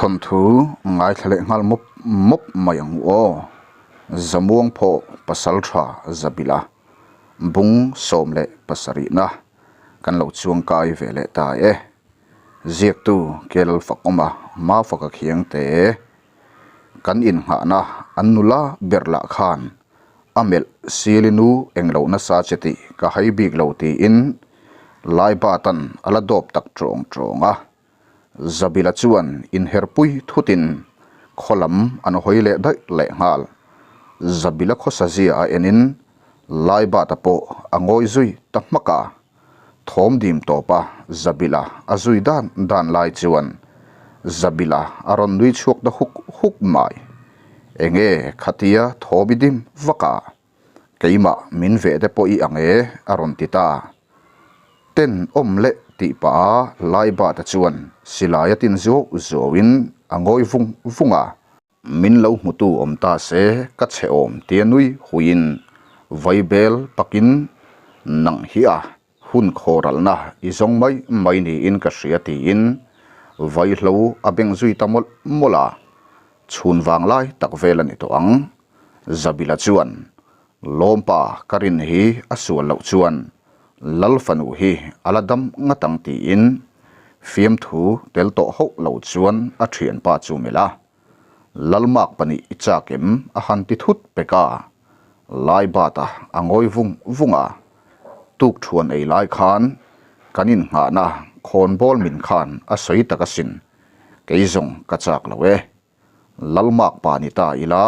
Thawnthu ngaithla leh nghal mawp mawp mai ang u aw. Zamuang pawh Pasaltha Zabila bung 17na kan lo chuangkai ve leh ta e. Ziaktu Kel Fakawma Mafaka Khiangte kan innghahna an nula ber lah khan a melh silinu englo nasa che tih ka hai bik lo tiin Laibatan a la dawp tak tawng tawng a. Zabila chuan inherpui thutin khaw lam an hawi leh daih leh nghal. Zabila khawsa zia a enin Laibata pawh a ngawi zui ta hmak a. Thawm dim tawpa Zabila a zui dan dan lai chuan Zabila a rawn nui chhuak ta huk huk mai. Enge khatia thawm i dim vak a? Keimah min veh te pawh i ang e, a rawn ti ta. Ten awm leh tih pah a Laibata chuan silai a tin zuau zuauin a ngawi vung vung a. Min lo hmutu awm ta se ka chhe awm tia nui huiin vaibel pakin nang hi a hun khawralna i zawng mai mai niin ka hria tiin vaihlo a beng zui ta mawlh mawlh a. Chhun vang lai tak vel a ni tawh ang. Zabila chuan, Lawmpa ka rin hi a sual loh chuan Lal fanu hi a la dam ngat ang tiin fiamthu tel tawh hauh lo chuan a thianpa chu melh a. Lalmak pahnih i chak em a han ti thut pek a. Laibata a ngawi vung vung a. Tuk thuan ei lai khan kan innghahna khawnbawl min khan a sawi tak asin. Kei zawng ka chak lo e. Lalmak pa ni ta ila,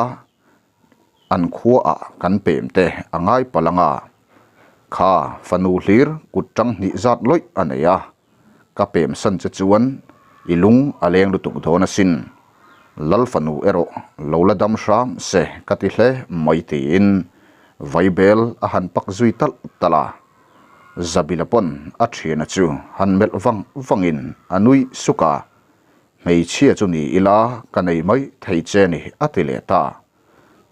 an khuaah kan pem te a ngai palh anga, kha fanu hlir kut tang hnih zat lawih a nei a, ka pem san che chuan i lung a leng lutuk dawn asin. Lal fanu erawh lo la dam hram se ka ti hle mai tiin vaibel a han pak zui talh talh a. Zabila pawn a thiana chu han melh vang vangin a nui suk a. Hmeichhia chu ni ila ka nei mai thei che ni a ti leh ta.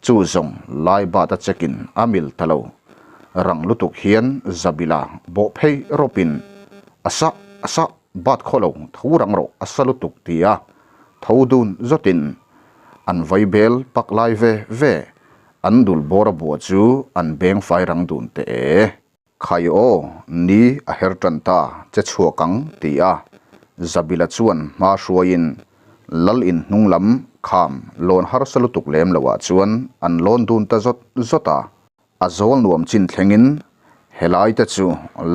Chu zawng lai bat a check in a mil ta lo. Rang lutuk hian Zabila bawh phei rawpin a sa a sa bat khaw lo tho rang rawh a sa lutuk ti a tho dun zawtin an vai bel pak lai ve ve an dul bawr a bua chu an beng fai rang dun teh e. Khai aw, ni a her tan ta, che chhuak ang, ti a. Zabila chuan hma hruaiin Lal in hnung lam kham lawn harsa lutuk lem loah chuan an lawn dun ta zawt zawt a. A zawl nuam chin thlengin helai te chu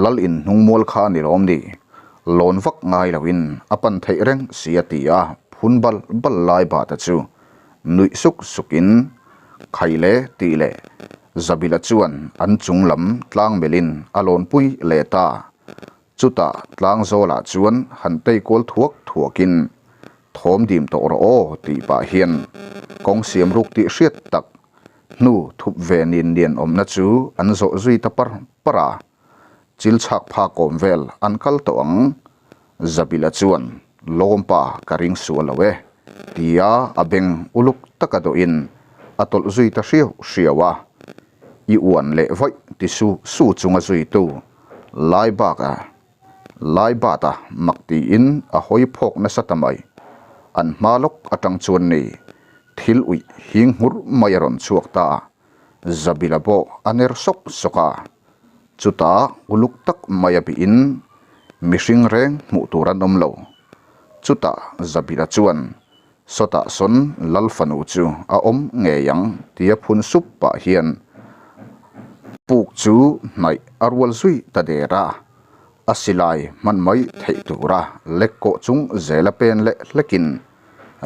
Lal in hnung mual kha a ni lawm ni, lawn vak ngai loin a pan theih reng si a ti a, phun bal bal lai bata chu nuih suk sukin Khai le tih leh Zabila chuan an chung lam tlang melhin a lawnpui leh ta. Chutah tlang zawlah chuan han tei kual thuak thuakin thawm dim tawh rawh aw tih pah hian kawng siam ruk tih hriat tak hnu thup ve nin lian awmna chu an zawh zui ta par par a. Chil chhak phak awm vel an kal tawh ang. Zabila chuan Lawmpa ka ring sual lo e tia a beng uluk taka dawhin a tawlh zui ta hriau hriau a. I uan leh vawih ti su su chunga zuitu lai bak a lai bat a mak tiin a hawi phawk nasa ta mai. An hma lawk atang chuan ni thil uih hing hmur mai a rawn chhuak ta. Zabila pawh a ner sawk sawk a, chutah uluk tak mai a bihin mihring reng hmuh tur an awm lo. Chutah Zabila chuan sawtah sawn Lal fanu chu a awm ngei ang tia phun sup pah hian puk chu hnaih a rual zui ta der a, a silai hman mai theih tura lek kawh chung zela pen leh hlekin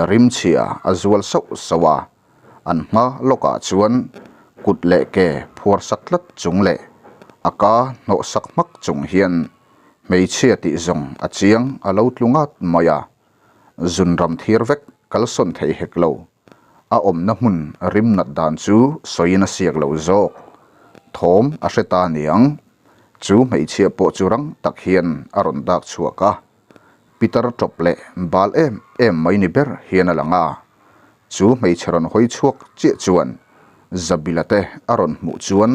rimchhia a zual sauh sauh a. An hma lawkah chuan kut leh ke phuar sak tlat chung leh a ka hnawh sak hmak chung hian hmeichhia tih zawng a chiang a lo tlu ngat mai a, zun ram thir vek kalsawn thei hek lo. A awmna hmun rim nat dan chu sawiin a siak lo zawk. Thawm a hre ta niang. Chu hmeichhia pawh chu rang tak hian a rawn dak chhuak a, Pitar tawp leh bal em em mai ni ber hian a lang a. Chu hmeichhe rawn hawi chhuak chiah chuan Zabila te a rawn hmuh chuan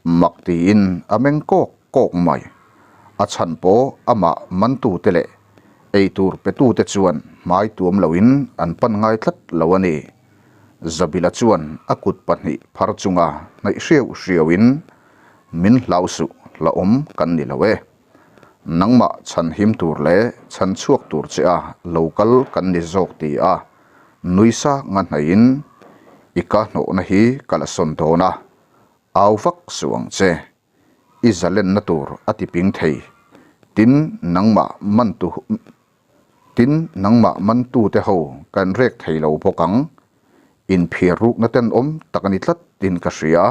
mak tiin a meng kawk kawk mai. A chhan pawh amah mantute leh Eitur petute chuan hmai tuam loin an pan ngai tlat lo a ni. Zabila chuan a kut pahnih phar chunga hnaih hriau hriauin, Min hlau suh, hlauhawm kan ni lo e. Nangmah chhan him tur leh chhan chhuak tur che a lo kal kan ni zawk ti a nui sang a hnaihin, I ka hnawhna hi ka la sawn dawn a, au vak suh ang che. I zalenna tur a ti ping thei. Tin, nangmah mantu Tin, nangmah mantute ho kan rek thei lo bawk ang. Inphiar rukna tenawm tak a ni tlat tin ka hria.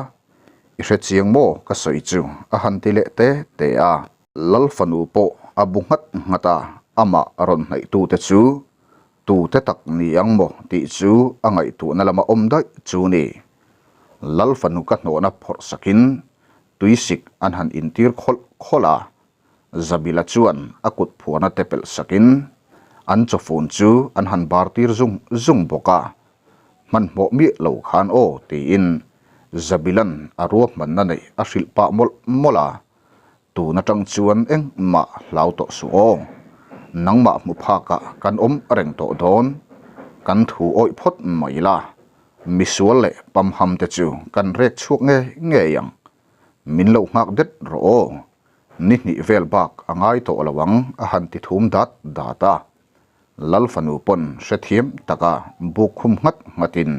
I hre chiang maw ka sawi chu a han ti leh te te a. Lal fanu pawh a bu nghat nghat a, amah rawn hnaihtute chu tute tak ni ang maw tih chu a ngaihtuahna lama awm daih chu ni. Lal fanu ka hnawhna phawrh sakin tuisik an han intir khawlh khawlh a, Zabila chuan a kut phuarna te pelh sakin an chawfun chu an han bar tir zung zung bawk a, Hmanhmawh miah lo khan aw tiin Zabila'n a ruahmanna neih a hrilh pah mawlh mawlh a, Tun atang chuan engmah hlau tawh suh aw, nangmah hmu phakah kan awm reng tawh dawn, kan thu awih phawt mai la, misual leh pamham te chu kan rek chhuak ngei ngei ang. Min lo nghak det rawh aw, ni hnih vel bak a ngai tawh lo ang a han ti thum dat dat a. Lal fanu pawn hrethiam taka buk khum nghat nghatin,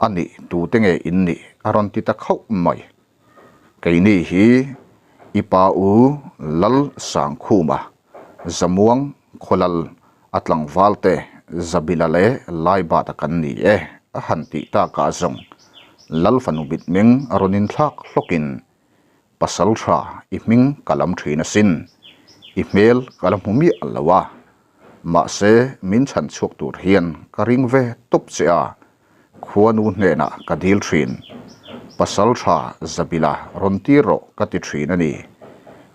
A nih tute nge in nih? a rawn ti ta khauh mai. Keini hi i pa u Lal Sangkhuma, Zamuang Khawlal a tlangval te Zabila leh Laibata kan ni e a han tih takah zawng Lal fanu mitmeng a rawn inthlak hlawkin Pasal tha i hming ka lam thin asin, i hmel ka la hmu miah lo a, mahse min chhan chhuak tur hian ka ring ve tawp che a, khuanu hnenah ka dil thin. Pasal tha Zabila rawn tir rawh ka ti thin a ni.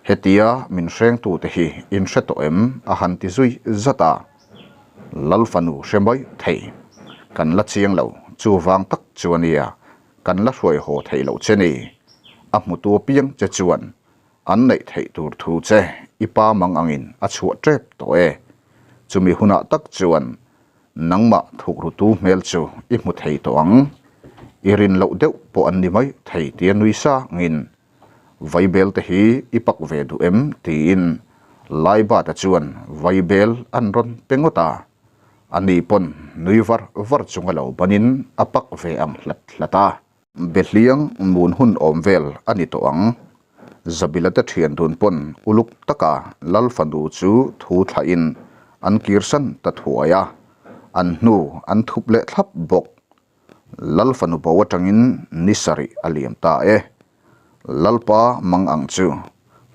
Hetia min hrengtute hi in hre tawh em? a han ti zui zat a. Lal fanu hre mai thei. Kan la chiang lo, chuvang tak chu a nia. Kan la hruai haw theih loh che ni. A hmutu apiang che chuan an neih theih tur thu che i pa mang angin a chhuah tep tawh e. Chumi hunah tak chuan nangmah thukrutu hmel chu i hmu thei tawh ang. I rin loh deuh pawh an ni mai thei tia nui sangin Vaibel te hi i pak ve duh em tiin Laibata chuan vaibel an rawn pe ngawt a. A ni pawn nui var var chunga lo banin a pak ve ang hlat hlat a. Behliang mun hun awm vel a ni tawh ang. Zabila te thian dun pawn uluk taka Lal fanu chu thu thlahin an kirsan ta thuai a, an hnu an thup leh thlap bawk. Lal fanu bo atangin ni sarih a liam ta e. Lalpa mang ang chu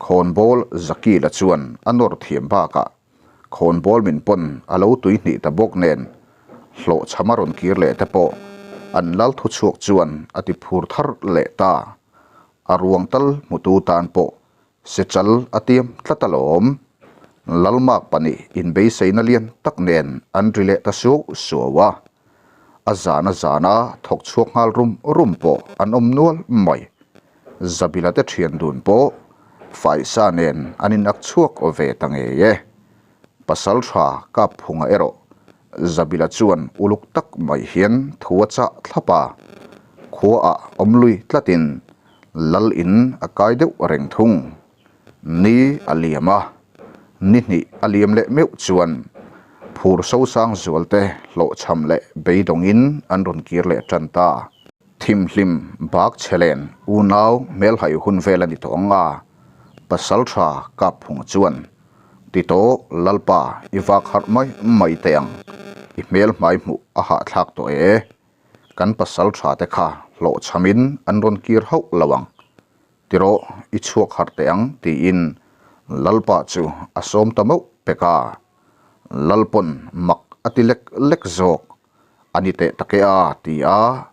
khawnbawl Zakila chuan a nawr thiam bakah Khawnbawl min pawn a lo tui hnih ta bawk nen, hlawhchham a rawn kir leh te pawh an lal thu chhuak chuan a ti phur thar leh ta. A ruang tal hmutu tan pawh sechal a tiam tlat alawm. Lalmak pahnih inbeiseina lian tak nen an ri leh ta suau suau a. A zan a zan a thawk chhuak nghal rum rum pawh an awm nual mai. Zabila te thian dun pawh Faisa nen an inak chhuak ve ta ngei e. Pasal tha kap phunga erawh Zabila chuan uluk tak mai hian thu a chah thlap a, khua ah awm lui tlatin lal in a kai deuh reng thung. Ni a liam a, ni hnih a liam leh meuh chuan phur sosang zualte hlawhchham leh beidawngin an rawn kir leh tan ta. Thimhlim bak chhe len unau hmelhai hun vel a ni tawh ang a, pasal tha kap phung chuan, Ti tawh Lalpa i vak harh mai mai teh ang, i hmel hmai hmuh a hahthlak tawh e, kan pasal tha te kha hlawhchhamin an rawn kir hauh lo ang, ti rawh i chhuak harh teh ang tiin Lalpa chu a sawm ta meuh pek a, Lalpawn mak a ti lek lek zawk. A ni teh tak e a, ti a,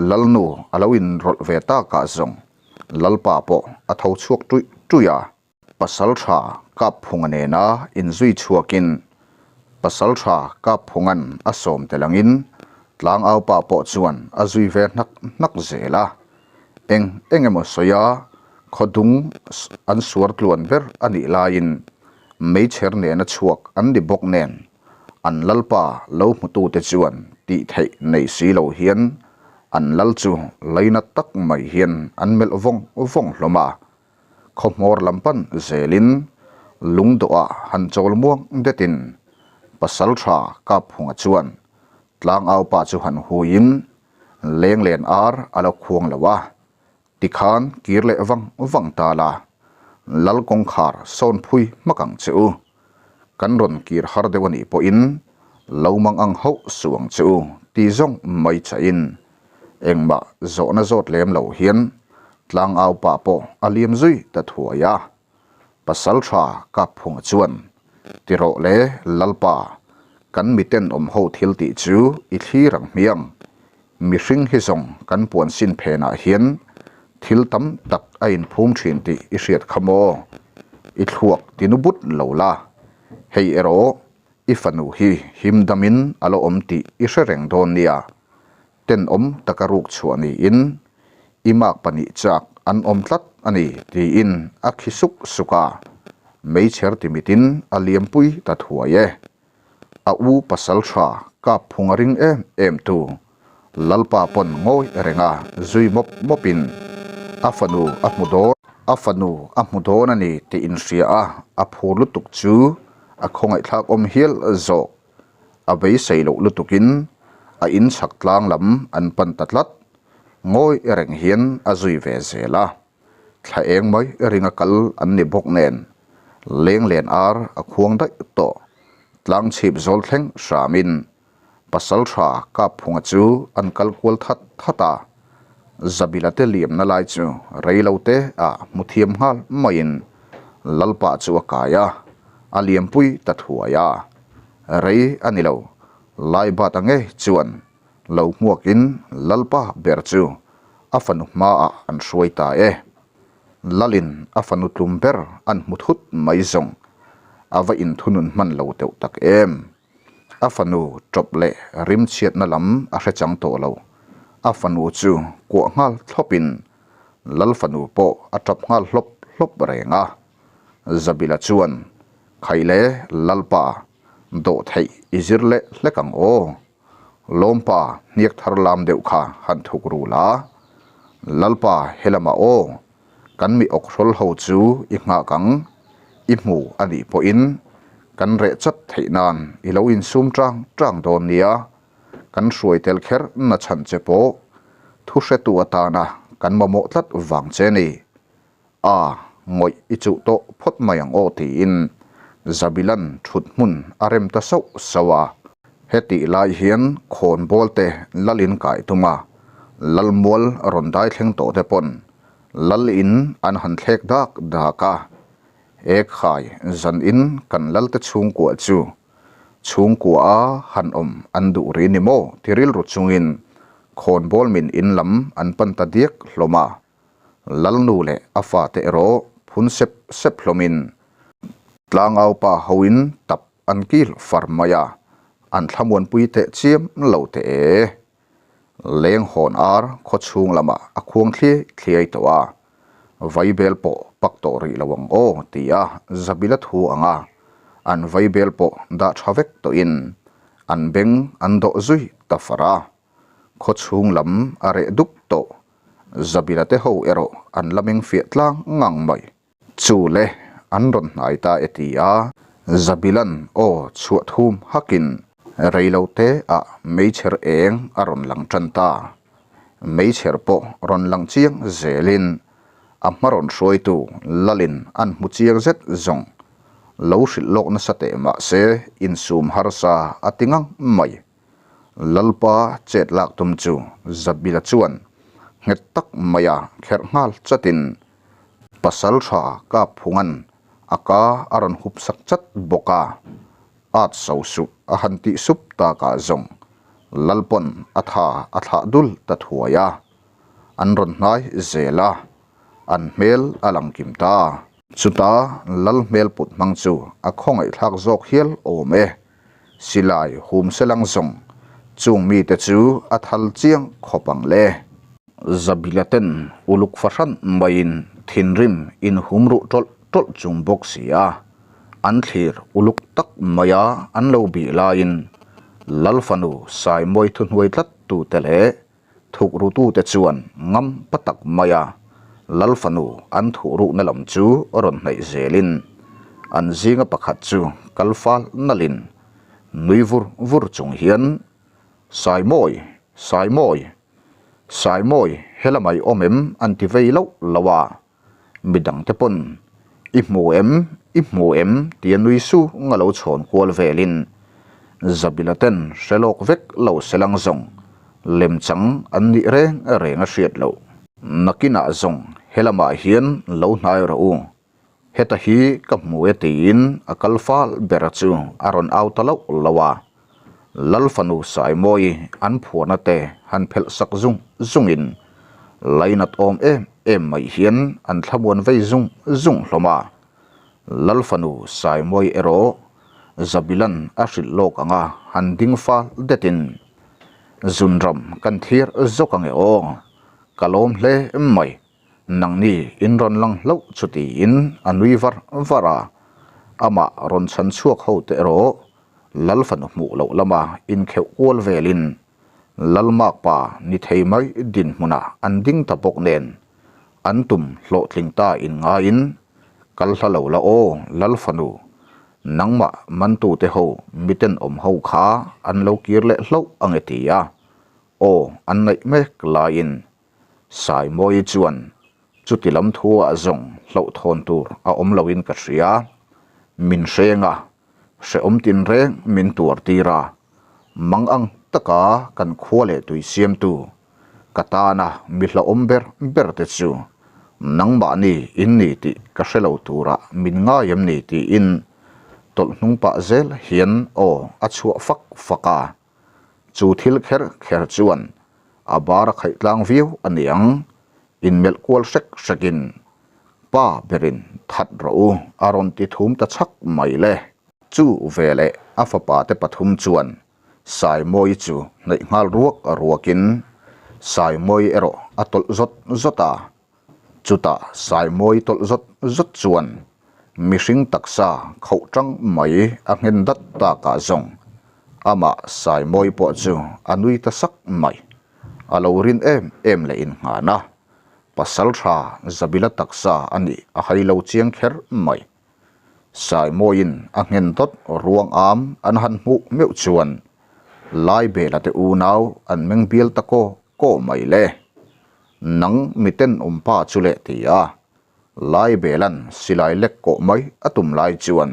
Lalnu a lo inrawlh ve takah zawng Lalpa pawh a tho chhuak tuih tuih a. Pasaltha Kapphunga nena inzui chhuakin Pasaltha Kapphunga'n a sawm tel angin Tlangaupa pawh chuan a zui ve hnak hnak zel a. Eng eng emaw sawi a, khawdung an suar tluan ber a nih laiin. Meichher nena chhuak an ni bawk nen, an lalpa lo hmutute chuan tih theih nei si lo hian an lal chu laina tak mai hian an melh vawng vawng hlawm a. Khawhmawr lam pan zelin lungdawhah han chawl muang detin Pasaltha Kapphunga chuan tlangaupa chu han huiin lenglen ar a lo khuang lo a, Tikhan kir leh vang vang ta la, Lal kawngkhar sawn phui hmak ang che u. Kan rawn kir har deuh a nih pawhin lo mang ang hauh suh ang che u ti zawng mai chahin engmah zawhna zawt lem lo hian tlangau pa pawh a liam zui ta thuai a. Pasaltha Kapphunga chuan, Ti rawh le Lalpa, kan miten awm ho thil tih chu i thlir ang hmiang. Mihring hi zawng kan puan sin phenah hian thil tam tak a inphum thin tih i hriat kha maw? I thluak tinu but lo la, hei erawh i fanu hi him damin a la awm tih i hre reng dawn nia. Tenawm taka ruk chhuah niin i mak pahnih chak an awm tlat a ni tiin a khi suk suk a, meichher timitin a liampui ta thuai e. A u pasal tha kap phung a ring em em tu Lalpa pawn ngawi reng a zui mawp mawp in a fanu a hmu dawn a fanu a hmu dawn a ni tih in hria a, a phur lutuk chu a khawngaihthlak awm hial zawk. A beisei loh lutuk in a in chhak tlang lam an pan ta tlat. Ngawi reng hian a zui ve zel a. Thla eng mai ringa kal an ni bawk nen leng len ar a khuang daih tawh. Tlang chhip zawl thleng hramin Pasaltha Kapphunga chu an kal kual that that a. Zabila te liamna lai chu rei lo te ah hmu thiam nghal maiin Lalpa chu a kai a, a liampui ta thuai a. Rei a ni lo, Laibata ngei chuan Lo hmuakin Lalpa ber chu a fanu hmaah an hruai ta e. Lalin a fanu tlum ber an hmu thut mai zawng a va inthunun hman lo deuh tak em. A fanu tawp leh rimchhiatna lam a hre chang tawh lo. A fanu chu kuah nghal thlawpin Lal fanu pawh a tap nghal hlawp hlawp reng a. Zabila chuan, Khaile Lalpa, dawhtheih i zir leh hlek ang aw. Lawmpa hniak thar lam deuh kha han thuk ru la. Lalpa helamah aw, kan mi awkhrawl ho chu i nghak ang, i hmu a nih pawhin kan reh chat theih nan i lo insum tang tang dawn nia, kan hruai tel kher na chhan che pawh thu hretu atana kan mamawh tlat vang che ni. A, ngawih i chuh tawh phawt mai ang aw tiin Zabilan thut hmun a rem ta sauh sauh a. Hetih lai hian khawnbawl te lal in kai tum a, Lalmual rawn dai thleng tawh te pawn lal in an han thlek dak dak a, E khai zan in kan lal te chhungkua chu chhungkua a han awm an duh ri ni maw ti rilru chungin khawnbawl min in lam an pan ta diak hlawm a. Lalnu leh a fate erawh phun sep sep hlawmin tlangaupa hoin tap an kil far mai a, an thlamuanpui teh chiam lo teh e. Leng hawn ar khaw chhung lamah a khuang thliai thliai tawh a, vaibel pawh pak tawh rih lo ang aw ti a Zabila thu ang a, an vaibel pawh dah tha vek tawhin an beng an dawh zui ta far a, khaw chhung lam a reh duk tawh. Zabila te ho erawh an la meng fiah tlang ngang mai. Chu le, an rawn hnai ta e ti a, Zabilan aw chhuah thum hakin reilo te ah meichher eng a rawn lang tan ta. Meichher pawh rawn lang chiang zelin a hma rawn hruaitu Lalin an hmu chiang zet zawng lo hrilh lawk nasa teh mahse insum harsa a ti ngang mai. Lalpa chet lak tum chu Zabila chuan nghet tak maia kherh nghal chatin pasal tha kap phungan a ka a rawn hup sak chat bawk a, at so suh a han tih sup takah zawng Lalpawn a tha a thlah dul ta thuai a, an rawn hnai zel a, an hmel a lang kim ta. Chuta Lal hmel put hmang chu a khawngaihthlak zawk hial awm e. Silai hum selang zawng chung mite chu a thal chiang khawp ang le. Zabila ten uluk fahran maiin thinrim inhum ruh tawlh tawlh chung bawk si a. An thlir uluk tak maia an lo bih laiin Lal fanu Saimawi thuhnuai tlat tute leh Thukrutute chuan ngam pa tak maia Lal fanu an thuhruhna lam chu rawn hnaih zelin an zinga pakhat chu kal fal nalhin nui vur vur chung hian, Saimawi! Saimawi! Saimawi! Helamah i awm em? an ti vei loh loh a. Midangte pawn, I hmu em? I hmu em? tia nui sung a lo chhawn kual velin Zabila ten hre lawk vek lo selang zawng lemchang an nih reng reng a hriat loh. Nakinah zawng helamah hian lo hnai rawh u, heta hi ka hmu e tiin a kal fal ber chu a rawn au ta loh loh a. Lal fanu Saimawi an phuahna te han phelh sak zung zungin lainat awm em em mai hian an thlamuan vei zung zung hlawm a. Lal fanu Saimawi erawh Zabilan a hrilh lawk ang a, han ding fal detin, Zunram kan thlir zawk ang e aw, ka lawm hle mai. Nangni in rawn lang hlauh chu tiin a nui var var a, amah rawn chhan chhuak ho te erawh Lal fanu hmuh loh lama inkheuh kual velin Lal makpa ni thei mai dinhmunah an ding ta bawk nen an tum hlawhtling ta in ngaiin kal hla lo la aw Lal fanu nangmah mantute ho miten awm ho kha an lo kir leh hlauh ange ti a aw an ngaih mek laiin Saimawi chuan chuti lam thu ah zawng hlauhthawn tur a awm loin ka hria. Min hreng a, hrehawm tinreng min tuar tir a, mang ang taka kan khua leh tui siamtu ka tana mi hlauhawm ber ber te chu nangmahni in ni tih ka hre lo turah min ngai em ni tiin tawlh hnung pah zel hian aw a chhuah fak fak a. Chu thil kher kher chuan a bar a khaih tlang viau a niang, inmelh kual hrek hrekin pa berin that rawh u a rawn ti thum ta chhak mai le. Chu veleh a fapa te pathum chuan Saimawi chu hnaih nghal ruak ruakin Saimawi erawh a tawlh zawt zawt a, Chutah Saimawi tawlh zawt zawt chuan mihring taksa khauh tang mai a nghen dat takah zawng amah Saimawi pawh chu a nui ta sak mai. A lo rin em em leh innghan a, pasal tha Zabila taksa a nih a hai lo chiang kher mai. Saimawiin a nghen dawt ruang am an han hmuh meuh chuan Laibela te unau an meng bial ta kaw kaw mai le. Nang miten awm pa chu leh ti a, Laibelan silai lek kawh mai a tum lai chuan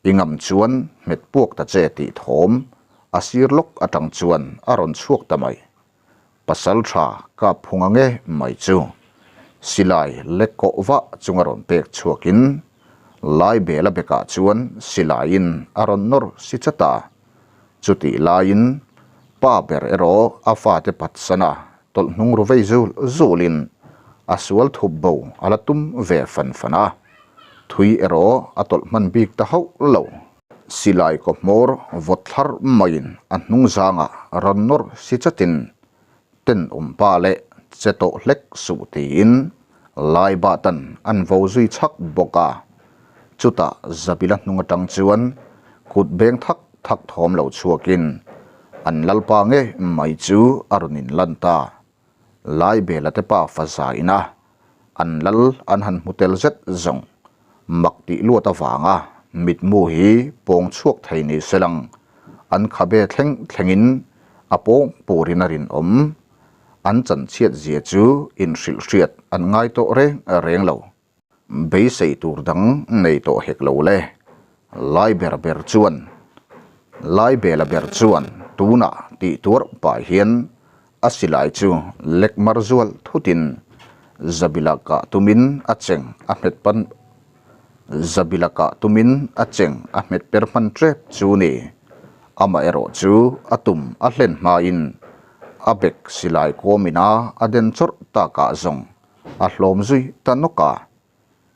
i ngam chuan hmet puak ta che tih thawm a sir lawk atang chuan a rawn chhuak ta mai. Pasal tha kap phung ange mai chu silai lek kawh vah chunga rawn pek chhuakin Laibela bekah chuan silaiin a rawn nawr si chat a. Chutih laiin pa ber erawh a fate patsana tawlh hnung ru vei zul zulin a sual thup bo a la tum ve fan fan a, thui erawh a tawlh hman bik ta hauh lo. Silai kaw hmawr vawt thlar maiin a hnung zangah rawn nawr si chatin tenawm pa leh che tawh hlek suh tiin Laibatan an vo zui chhak bawk a. Chutah Zabila hnung atang chuan kut beng thak thak thawm lo chhuakin an lalpa nge mai chu a rawn inlan ta. Laibela te pa fa zaina an lal an han hmu tel zet zawng mak tih luat avanga mitmu hi pawng chhuak thei ni selang an khabe thleng thlengin a pawng purin a rinawm. An chanchhiat zia chu inhrilh hriat an ngai tawh reng reng lo. Beisei tur dang nei tawh hek lo le. Lai ber ber chuan Lai bela ber chuan tunah tih tuar pah hian a silai chu lek mar zual thutin Zabila kah tumin a cheng a hmet pan Zabila kah tumin a cheng a hmet per hman tep chu ni. Amaherawh chu a tum a hlen hmain a bek silai kawmin a a den chawrh takah zawng A hlawm zui ta nawk a,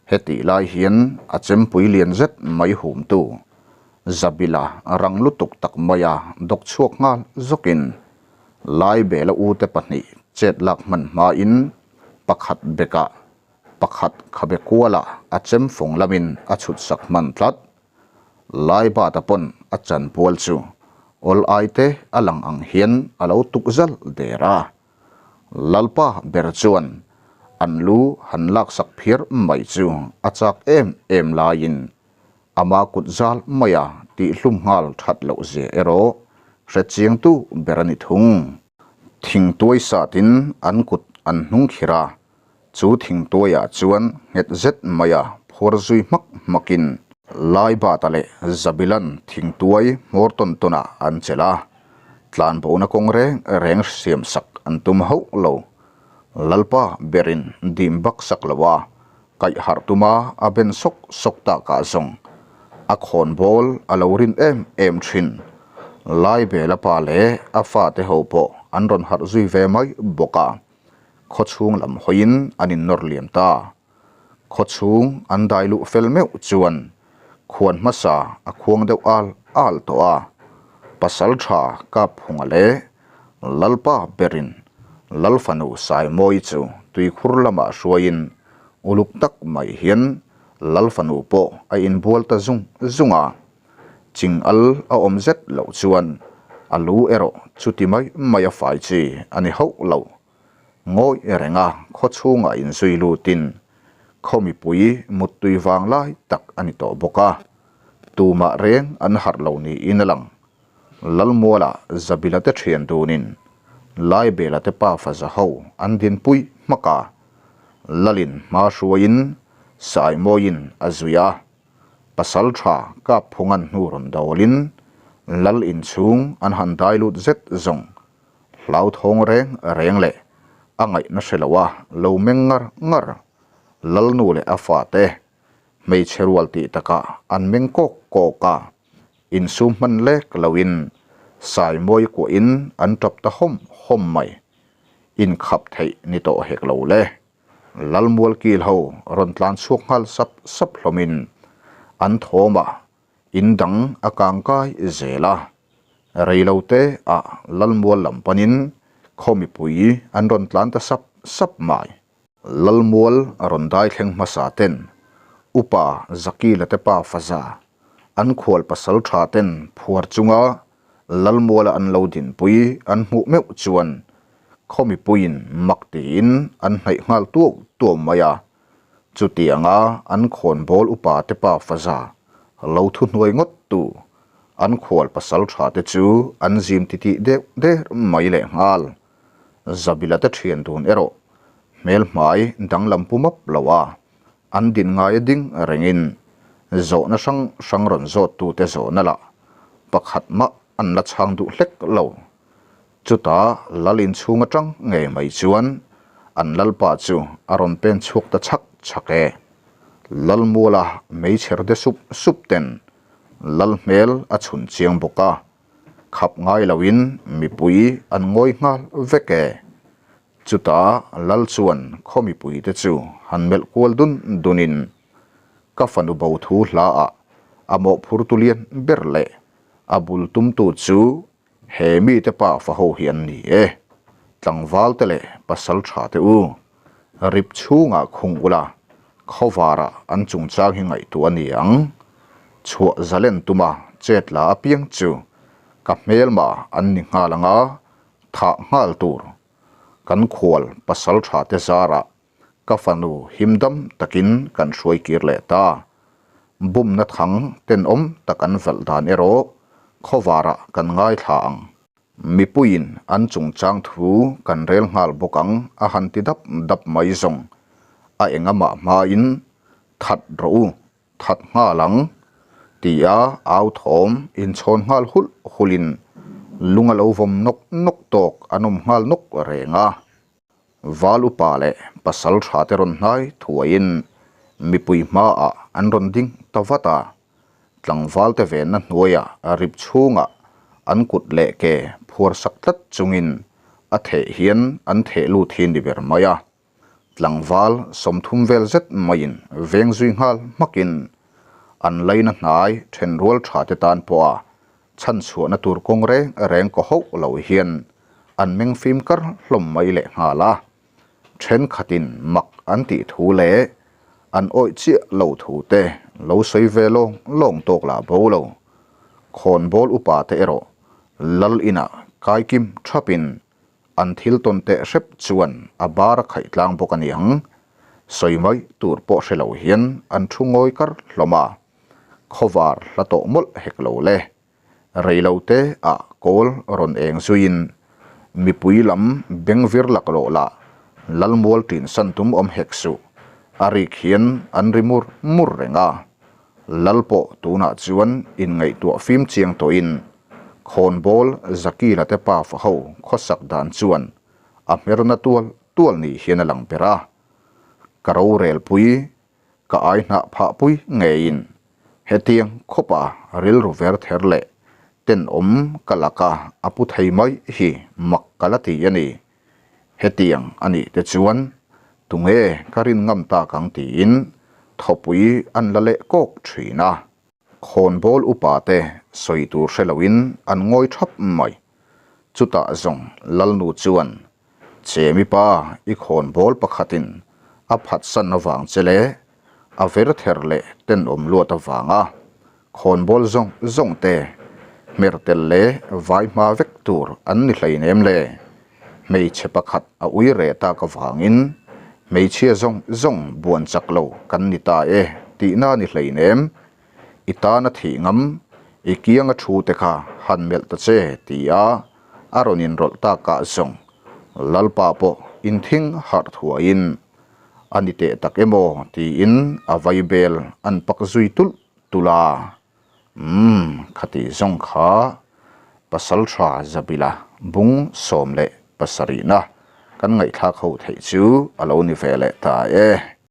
hetih lai hian a chempui lian zet mai humtu Zabila rang lutuk tak maia dawk chhuak nghal zawkin Laibela ute pahnih chet lak hman hmain pakhat bekah pakhat khabe kualah a chem fawng lamin a chhut sak hman tlat. Laibata pawn a chanpual chu awl ai te a lang ang hian a lo tuk zal der a. Lalpa ber chuan an lu han laksak phiar mai chu a chak em em laiin ama kut zal maia tihhlum nghal that loh zia erawh hrechiangtu ber a ni thung. Thingtuai satin an kut an hnung khir a, Chu thingtuaiah chuan nghet zet maia phuar zui hmak hmakin Laibata leh Zabilan thingtuai hmawr tawn tawnah an chelh a, tlanbohna kawng reng reng siamsak an tum hauh lo. Lalpa berin dim bak sak lo a, kaih harh tuma a ben sawk sawk takah zawng a khawnbawl a lo rin em em thin. Laibela pa leh a fate ho pawh an rawn harh zui ve mai bawk a. Khawchhung lam hawiin an innawr liam ta. Khawchhung an dai luh fel meuh chuan khuan hmasa a khuang deuh al al tawh a, pasal tha Kapphunga leh Lalpa berin Lalfanu Saimawi chu tuikhur lamah hruaiin uluk tak mai hian Lalfanu pawh a inbual ta zung zung a. Ching al a awm zet loh chuan a lu erawh chuti mai mai a fai chi a ni hauh lo. Ngawi renga khaw chhungah inzui lutin khaw mipui muttui vang lai tak a ni tawh bawk a, tumah reng an harh lo niin a lang. Lalmuala Zabila te thian dunin Laibela te pafa za ho an dinpui hmak a, Lalin hma hruaiin Saimawiin a zui a. Pasal tha kap phungan hnu rawn dawlin lal inchhung an han dai lut zet zawng hlauthawng reng reng leh a ngaihna hre lo a lo meng ngar ngar. Lalnu leh a fate hmeichhe rual tih takah an meng kawk kawk a, insum hman lek loin Saimawi kuahin an tap ta hawm hawm mai. Inkhap theih ni tawh hek lo le. Lalmual kil ho rawn tlan chhuak nghal sap sap hlawmin an thawmah in dang a kang kai zel a. Reilo te ah Lalmual lam panin khaw mipui an rawn tlan ta sap sap mai. Lalmual a rawn dai thleng hmasa ten Upa Zakila te pa Faza an khual pasal tha ten phuar chunga Lalmuala an lo dinpui an hmuh meuh chuan khaw mipuiin mak tiin an hnaih nghal tuau tuau mai a. Chutianga an khawnbawl upa te pa Faza lo thuhnuai ngawt tu an khual pasal tha te chu an zim titih deuh der mai leh nghal. Zabila te thian dun erawh hmelhmai danglam pu map lo a, An din ngaia ding rengin zawhna hrang hrang rawn zawttute zawhna lah pakhat mah an la chhang duh hlek lo. Chutah lal inchhung atang ngei mai chuan an lalpa chu a rawn pen chhuak ta chhak chhak e. Lalmuala meichher de sup sup ten lal hmel a chhun chiang bawk a, khap ngai loin mipui an ngawi nghal vek e. Chutah Lal chuan khaw mipuite chu han melh kual dun dunin, Ka fanu bo thu hlaah a mawhphurtu lian ber leh a bul tumtu chu he mite pa fa ho hi an ni e. Tlangvalte leh pasal tha te u, rip chhungah khung ula, khawvarah an chungchang hi ngaihtuah a ni ang. Chhuah zalen tuma chet la apiang chu ka hmelma an ni nghal ang a, Thah nghal tur kan khual pasal tha te zarah ka fanu himdam takin kan hruai kir leh ta. Bumna thang tenawm tak an valh dan erawh khawvarah kan ngaithla ang. Mipuiin an chungchang thu kan rel nghal bawk ang a han ti dap dap mai zawng. A engamah hmain that rawh u That nghal ang, tia au thawm inchhawn nghal hulh hulhin lung a lo vawm nawk nawk tawk an awm nghal nawk reng a. Val upa leh pasal tha te rawn hnai thuaiin mipui hmaah an rawn ding ta vat a, tlangval te venna hnuaiah rip chhungah an kut leh ke phuar sak tlat chungin a theh hian an theh lut hi ni ber mai a. Tlangval 30 vel zet maiin veng zui nghal hmakin an laina hnai thenrual tha te tan pawha chhanchhuahna tur kawng reng reng kaw hauh lo hian an meng fim kar hlawm mai leh nghal a. Thenkhatin mak an tih thu leh An awih chiah lo thu te lo sawi ve lawng lawng tawk lah bo lo. Khawnbawl upa te erawh lal inah kaikim thapin an thil tawn teh hrep chuan a bar a khaih tlang bawk a niang. Sawi mai tur pawh hre lo hian an thu ngawi kar hlawm a. Khawvar hla tawh mawlh hek lo le. Rei lo te ah kawl rawn eng zuiin mipui lam beng vir laklawh lah Lalmual ṭin san tum awm hek suh a rik hian an ri mur mur reng a. Lal pawh tunah chuan inngaihtuah fim chiang tawhin khawnbawl Zakila te pafa ho khawsak dan chuan a hmerna tual tual ni hian a lang ber a. Ka rorelpui Ka ai hnah phah pui ngeiin hetiang khawpa rilru ver ther leh tenawm ka laka a pu thei mai hi mak ka la ti a ni. Hetiang a nih te chuan tunge ka rin ngam tak ang tiin thawpui an la leh kawk thin a. Khawnbawl upa te sawi tur hre loin an ngawi thap mai. Chutah zawng Lalnu chuan Che mipa i khawnbawl pakhatin a phatsan avang che leh a ver ther leh tenawm luat avanga khawnbawl zawng zawng te hmer tel leh vai hma vek tur an ni hleinem le. Hmeichhe pakhat a ui reh tak avangin hmeichhia zawng zawng buan chak lo kan ni ta e tihna ni hleinem. I tana thih ngam, i kianga thu te kha han melh ta che ti a a rawn inrawlh tak ah zawng Lalpa pawh inthing harh thuaiin a ni teh tak emaw tiin a vaibel an pak zui tulh tulh a. Umm, khati zawng kha Pasaltha Zabila bung 17 na kan ngaihthlak ho theih chu a lo ni ve leh ta e.